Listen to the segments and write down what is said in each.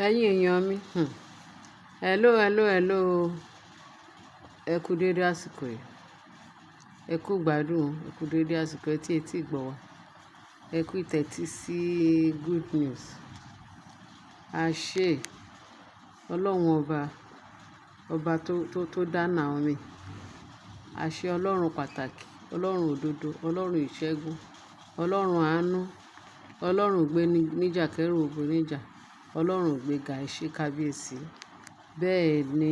Ẹ̀yin èèyàn mi, hello, hello, hello. Ẹ kú dédé àsìkò yìí. Ẹ kú ìgbádùn, ẹ kú dédé àsìkò ẹ tí etí gbọ́ wa. Ẹ kú ìtẹ́tí sí good news. Àṣé Ọlọ́run ọba, ọba tó dá Naomi. Àṣé Ọlọ́run pàtàkì, Ọlọ́run òdodo, Ọlọ́run ìṣẹ́gun, Ọlọ́run àánú, Ọlọ́run gbé níjà kẹ́rù òbò níjà, Ọlọ́run ìgbéga, ẹ ṣé kábíyèsí. Bẹ́ẹ̀ ni,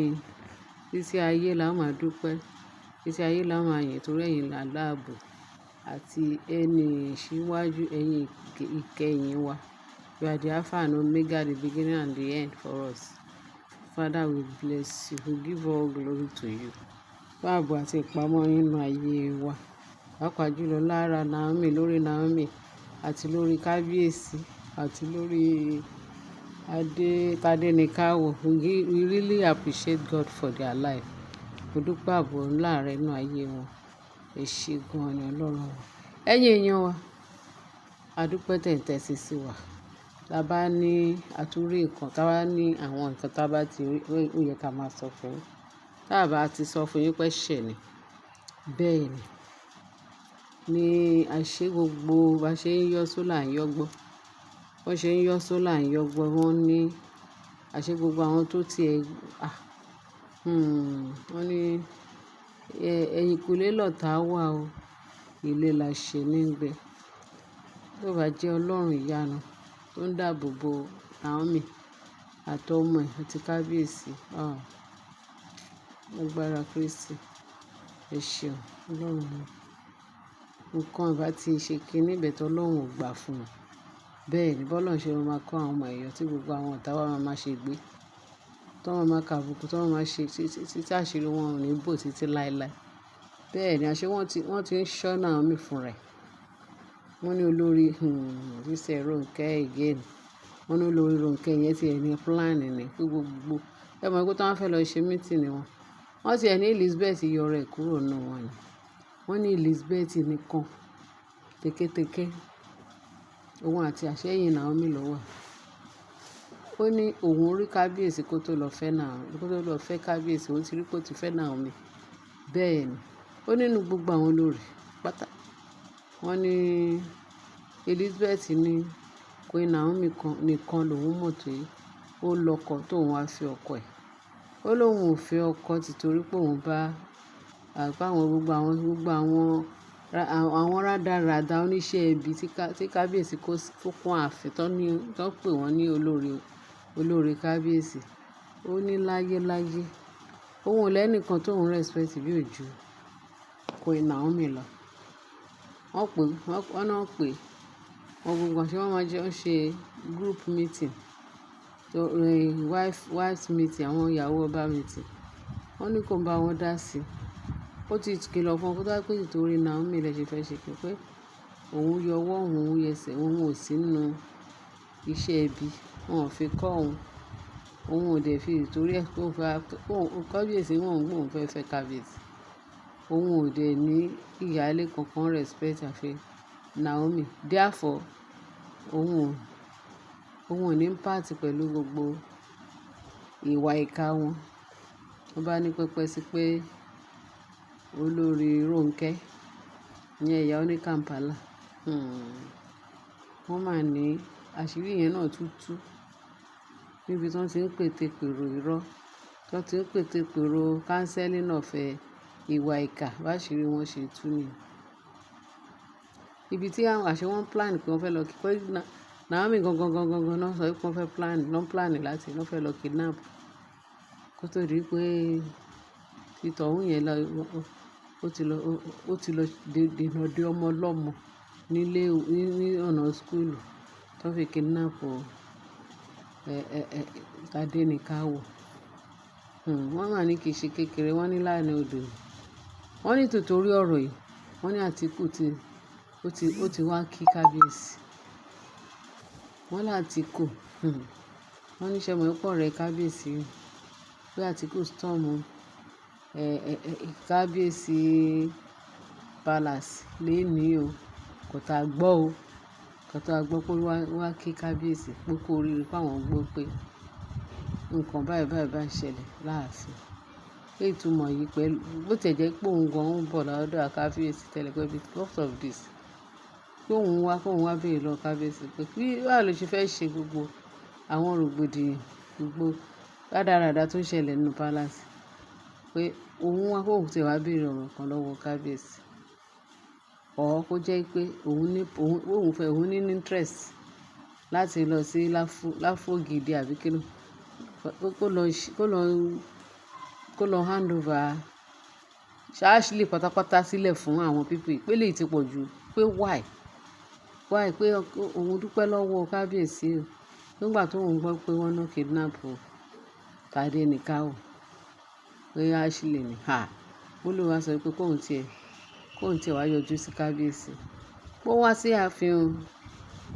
títí ayé la máa dúpẹ́, títí ayé la máa yìn torí ẹ̀yin là láàbò àti ẹni ìṣíwájú, ẹ̀yin ìkẹyìn wa. You are the Alpha and Omega, the beginning and the end for us. Father, we bless you. We give all glory to you. Fún ààbò àti ìpamọ́ nínú ayé wa. Pàápàá jùlọ lára Naomi, lórí Naomi àti lórí kábíyèsí àti lórí Adé, Tadenikawo. We really appreciate God for their life. Mo dúpẹ́ ààbò ńlá rẹ nínú ayé wọn. Ẹ ṣé gan ni Ọlọ́run wa. Ẹ̀yin èèyàn wa, a dúpẹ́ tẹ̀ ń tẹ́tí sí wa. Tá bá ní àtúrí nǹkan, tá bá ní àwọn nǹkan tá bá ti rí, ó yẹ ká máa sọ fún yín. Tá bá ti sọ fún yín pé ẹ̀ṣẹ̀ ni. Bẹ́ẹ̀ ni. Ní àṣé gbogbo bá ṣe ń yọ́ sólà ń yọ́ gbọ́. Wọ́n ṣe ń yọ́ sólà ń yọ́ gbọ́. Wọ́n ní àṣé gbogbo àwọn tó ti ẹ, wọ́n ní ẹ̀yìnkùlé lọ̀tá wà o. Ilé la ṣe ní gbé. Tó bá jẹ́ Ọlọ́run ìyanu tó ń dáàbò bo Naomi àti ọmọ ẹ̀ àti kábíyèsí. Ah, agbára Kristi. Ẹ ṣeun, Ọlọ́run mi. Nǹkan ìbá ti ṣe kíní but Ọlọ́run ò gbà fún wọn. Bẹ́ẹ̀ ni bí Ọlọ́run ṣe máa máa kó àwọn ọmọ ẹ̀yọ tí gbogbo àwọn ọ̀tá wa máa máa ṣe gbé. Tí wọ́n máa ka àbùkù, tí wọ́n máa ṣe tí àṣírí wọn ò ní bò títí láéláé. Bẹ́ẹ̀ ni àṣé wọ́n ti ń ṣọ́ Naomi fún rẹ̀. Wọ́n ní olórí, this Ronke again. Wọ́n ní olórí Ronke yẹn tí ẹ ní plan ni pé gbogbo, ẹ mọ̀ pé tí wọ́n fẹ́ lọ ṣe meeting ni wọn. Wọ́n ti ẹ ní Elizabeth yọ rẹ̀ kúrò nínú wọn ni. Wọ́n ní Elizabeth nìkan tẹ́kẹ́tẹ́kẹ́. Òun àti àṣẹ́yìn Naomi ló wà. Ó ní òun rí kábíyèsí kó tó lọ fẹ́ Naomi, kó tó lọ fẹ́ kábíyèsí, òun ti rí pé ó ti fẹ́ Naomi. Bẹ́ẹ̀ ni. Ó nínú gbogbo àwọn olórí pátá. Wọ́n ní Elizabeth ní Queen Naomi kan nìkan lòun mọ̀ tó ó lọ́kọ tó òun wá fẹ́ ọkọ ẹ̀. Ó lóun ò fẹ́ ọkọ títorí pé òun bá, àpá àwọn gbogbo àwọn rádaràda oníṣẹ́ ibi tí kábíyèsí kó kún ààfin tó ní, tó pè wọ́n ní olórí, olórí kábíyèsí. Ó ní láyé láyé. Òun ò lẹ́ni kan tó ń respect bí ojú Queen Naomi lọ. Wọ́n pè, wọ́n náà pè, wọ́n gbogbo àṣé wọ́n máa jọ ṣe group meeting, tó, wives meeting, àwọn ìyàwó ọba meeting. Wọ́n ní kó bá wọn dá sí. Ó ti kìlọ̀ fún wọn kó tó bá pé títorí Naomi lẹ ṣe fẹ́ ṣe kí pé òun yọ ọwọ́ òun yẹsẹ̀, òun ò sí nínú iṣẹ́ ibi. Wọn ò fi kọ́ òun. Òun ò dẹ̀ fi ìtorí ẹ kó fẹ́, kó kábíyèsí wọ́n ń gbé òun fẹ́ fẹ́ kábíyèsí. Òun ò dẹ̀ ní ìyálé kankan respect àfi Naomi. Therefore, òun ò ní part pẹ̀lú gbogbo ìwà ìkà wọn. Wọ́n bá ní pẹpẹ sí pé olórí Ronke, ìyẹn ìyá oní Kampala. Wọ́n máa ní àṣírí yẹn náà tú tú. Níbi tí wọ́n ti ń pète pèrò irọ́, tí wọ́n ti ń pète pèrò counseling of ìwà ìkà, bá àṣírí wọn ṣe tú ni. Ibi tí àwọn àṣé wọ́n plan pé wọ́n fẹ́ lọ kí, pé Naomi gangan gangan gangan náà sọ pé wọ́n fẹ́ plan, wọ́n plan láti, wọ́n fẹ́ lọ kidnap. Kó tó di pé títọ̀hún yẹn lọ, ó ti lọ dènà dé ọmọ ọlọ́mọ nílé, ní ọ̀nà school tó fi kidnap, Tadenikawo. Wọ́n máa ní kì í ṣe kékeré, wọ́n ní láàrin odò. Wọ́n ní tòtòrí ọ̀rọ̀ yìí, wọ́n ní Àtíkù ti, ó ti wá kí kábíyèsí. Wọ́n ní Àtíkù, wọ́n ní ṣé mọ̀ pé ọ̀rẹ́ kábíyèsí, pé Àtíkù storm, kábíyèsí palace léèní o. Kò tá gbọ́ o. Kò tá gbọ́ pé ó wá kí kábíyèsí pé kó ríire pé àwọn gbọ́ pé nǹkan báyìí báyìí báyìí ṣẹlẹ̀ láàfin. Pé ìtumọ̀ yìí pẹ̀lú bó tí ẹ jẹ́ pé òun gan ń bọ̀ lọ́dọ̀ kábíyèsí tẹ́lẹ̀ pé because of this, pé òun wá, kó òun wá béèrè lọ́wọ́ kábíyèsí pé bí báwo ló ṣe fẹ́ ṣe gbogbo àwọn rògbòdìyàn, gbogbo rádaràda tó ń ṣẹlẹ̀ nínú palace. Pé òun wá kó òun tí wá béèrè ọ̀rọ̀ kan lọ́wọ́ kábíyèsí. Or kó jẹ́ pé òun ní, òun, òun fẹ́, òun ní interest láti lọ sí láfú, láfògìdì àbí kí ló, kó lọ, kó lọ, kó lọ hand over Ashley pátápátá sílẹ̀ fún àwọn people yìí. Pé eléyìí ti pọ̀ jù, pé why? Why? Pé òun dúpẹ́ lọ́wọ́ kábíyèsí o. Nígbà tó òun gbọ́ pé wọ́n ná kidnap Tadenikawo, pé Ashley ni. Ha! Olúwa wá sọ pé kó òun tiẹ̀ wá yọjú sí kábíyèsí. Pé ó wá sí ààfin o.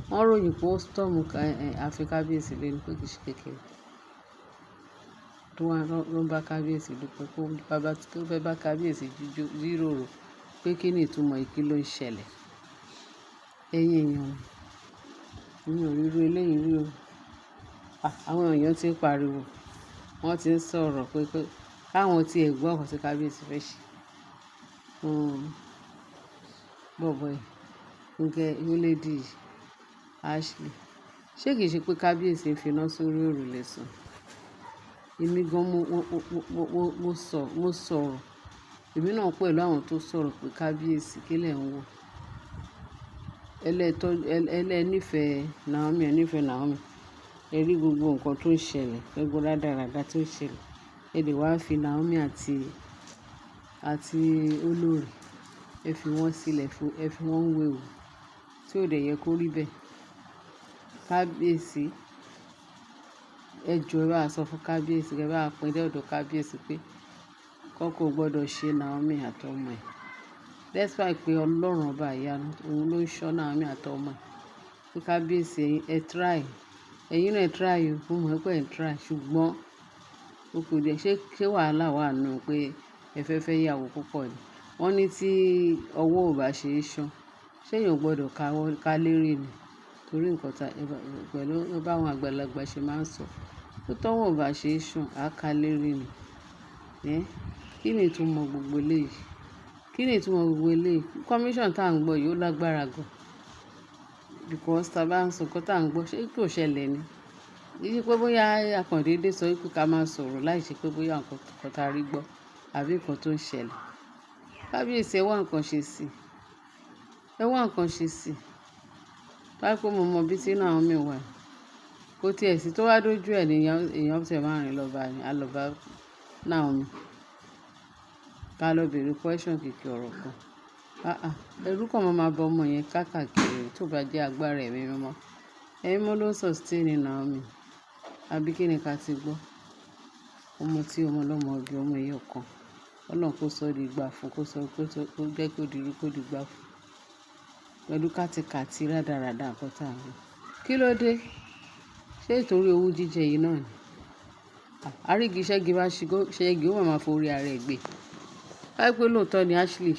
Wọ́n ròyìn pé ó storm ààfin kábíyèsí lẹ́nu pé kì í ṣe kékeré. Tó wá ló ń bá kábíyèsí dúpẹ́ pé ó fẹ́ bá kábíyèsí jíròrò pé kí ni ìtumọ̀ yìí, kí ló ń ṣẹlẹ̀. Ẹ̀yin èèyàn, èmi ò rí irú eléyìí rí o. Àwọn èèyàn tí ń pariwo, wọ́n ti ń sọ̀rọ̀ pé káwọn tí ẹ gbọ́ nǹkan tí kábíyèsí fẹ́ ṣe fún bọ̀bọ́ yìí, fún lady Ashley. Ṣé kì í ṣe pé kábíyèsí ń fi iná sórí òrùlé sùn? Èmi gan mo sọ̀rọ̀. Èmi náà pẹ̀lú àwọn tó sọ̀rọ̀ pé kábíyèsí kí lẹ̀ ń wò. Ẹ nífẹ̀ẹ́ Naomi, ẹ nífẹ̀ẹ́ Naomi. Ẹ rí gbogbo nǹkan tó ń ṣẹlẹ̀, gbogbo rádaràda tó ń ṣẹlẹ̀. Ẹ lè wá fi Naomi àti olórí, ẹ fi wọ́n sílẹ̀ fún, ẹ fi wọ́n wéwu tí ò dẹ̀ yẹ kó rí bẹ́ẹ̀. Kábíyèsí, ẹ jọ ẹ bá sọ fún kábíyèsí, ẹ bá pín dé ọ̀dọ̀ kábíyèsí pé kó gbọdọ̀ ṣe Naomi àti ọmọ ẹ̀. Despite pé Ọlọ́run ọba ìyanu, òun ló ń ṣọ́ Naomi àti ọmọ ẹ̀. Pé kábíyèsí ẹ try, ẹ̀yin náà ẹ try o, mo mọ̀ pé ẹ try, ṣùgbọ́n ó kù díẹ̀. Ṣé wàhálà wà nínú pé ẹ fẹ́ fẹ́ ìyàwó púpọ̀ ni? Wọ́n ní tí ọwọ́ ò bá ṣe é ṣán, ṣé èèyàn ò gbọdọ̀ ká lérí ni? Torí nǹkan ta, pẹ̀lú bá àwọn àgbàlagbà ṣe máa ń sọ. Pé tọ́wọ́ ò bá ṣe é ṣán, a ká lérí ni. Ẹ́, kí ni ìtumọ̀ gbogbo eléyìí? Kí ni ìtumọ̀ gbogbo eléyìí? Commission tá ń gbọ́ yìí ó lágbára gan. Because tí a bá ń sọ nǹkan tá ń gbọ́, ṣé kò ṣẹlẹ̀ ni? Kì í ṣe pé bóyá a kan dédé sọ wípé ká máa sọ̀rọ̀ láìṣe pé bóyá nǹkan tá rí gbọ́ àbí nǹkan tó ń ṣẹlẹ̀. Kábíyèsí ẹ wá nǹkan ṣe sí i. Ẹ wá nǹkan ṣe sí i. Tó bá jẹ́ pé mo mọ ibi tí Naomi wà, kó tí ẹ sí tó wá dójú ẹ ní èèyàn tí ẹ máa rìn lọ bá ni, a lọ bá Naomi. Ká lọ bèrè question kìkì ọ̀rọ̀ kan. Ah ah, ẹrú kan máa ma bọ ọmọ yẹn káàkiri tó bá jẹ́ agbára ẹ̀mí mímọ́. Ẹ̀mí mímọ́ ló ń sustain Naomi. Àbí kí ni ká ti gbọ́? Ọmọ tí ọmọ ọlọ́mọ bí ọmọ ẹyọ kan. Ọlọ́run kó sọ di ìgbà fún, kó sọ, kó sọ, kó jẹ́ kó di irú kó di ìgbà fún. Pẹ̀lú kátikàti rádaràda nǹkan tá ń rí. Kí ló dé? Ṣé ìtorí owú jíjẹ yìí náà ni? Àrígi ṣẹ́gi bá ṣẹ́gi, ó máa ma forí ara ẹ̀ gbé. Bá pé lóòótọ́ ni Ashley.